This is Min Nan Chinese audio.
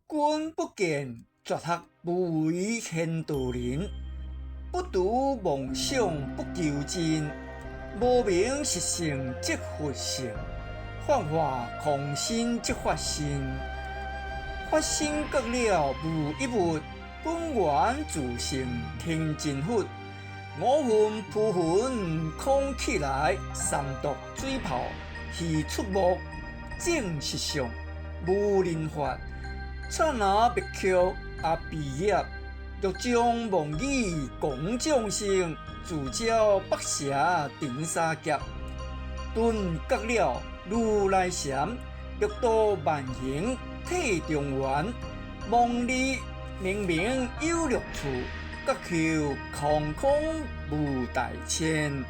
君不見絕學無為賢道人，不圖妄想不求真，無明實性即佛性，幻化空身即法身，法身覺了無一物，本源自性清淨佛。五蘊浮雲空起來，三毒水泡魚出沒，證實相無人法，剎那滅卻阿鼻業，欲將妄語講眾生，自招北邪頂沙劫，頓覺了如來禪，六度萬行體中圓，妄離明明有六處，覺後空空無大千。